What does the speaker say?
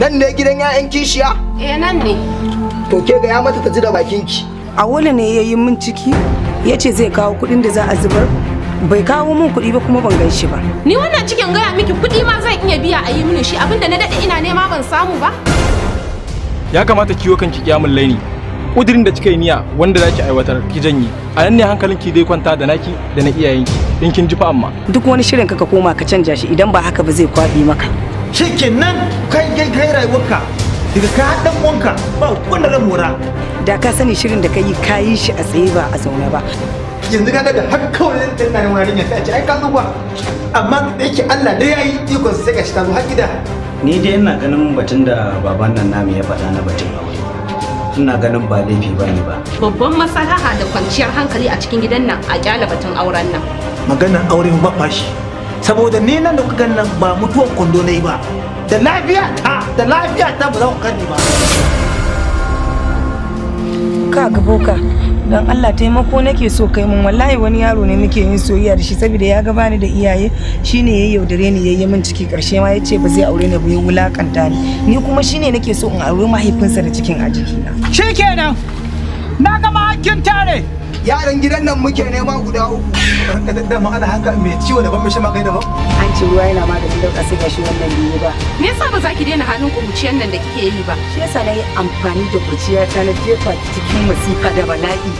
Nan ne gidan 'ya'yan kishiya? Eh, nan ne. To, ke ga ya mata ta ji da bakinki. Awolu ne ya yi min ciki, ya ce zai kawo kuɗin da za a zubar. Bai kawo min kuɗi ba, kuma ban gan shi ba. Ni wannan cikin, gaya miki, kuɗi ma zan iya biya a yi mini shi, abinda na daɗe ina nema ban samu ba. Ya kamata kiwo kanki kiyamul laili. Kudirin da kika yi niyya wanda zaki aiwatar, ki janye. A nan ne hankalinki zai kwanta, da naki da na iyayenki, in kin ji fa amma. Duk wani shirin ka koma ka canja shi, idan ba haka ba zai kwaɓe maka. Shikenan, kai kai kai, rayuwarka daga ka dan uwanka ba wanda zan mora. Da ka sani shirin da ka yi, ka yi shi a tsaye ba a zaune ba. Yanzu ka daga haka kawai zan tana neman yarinya, sai a ce ai ka zuwa, amma da yake Allah da yayi ikon, sai gashi ta zo har gida. Ni dai ina ganin batun da baban nan namu ya faɗa na batun aure, ina ganin ba laifi ba ne ba. Babban maslaha da kwanciyar hankali a cikin gidan nan, a kyala batun auren nan. Maganar aure ba fashi, saboda ni nan da kuka gan nan ba mutuwan kwando na yi ba, da lafiya ta, da lafiya ta, ba za ku gani ba. Ka ga boka, don Allah taimako nake so kai mun. Wallahi wani yaro ne muke yin soyayya da shi, saboda ya ga bani da iyaye shine ya yaudare ni, yayi min ciki. Karshe ma yace ba zai aure ni ba, ya wulakanta ni. Ni kuma shine nake so in aure mahaifinsa da cikin a jikina. Shikenan, na gama hakkin tare. Yaran gidan nan muke nema guda uku. Dama ana haka, mai ciwo daban, mai shan magani daban. An ce ruwa yana maganin dauka, sai gashi wannan bai ba. Me yasa ba za ki daina halin ƙuruciyar nan da kike yi ba? Shi yasa na yi amfani da kurciyata na jefa ki cikin masifa da bala'i.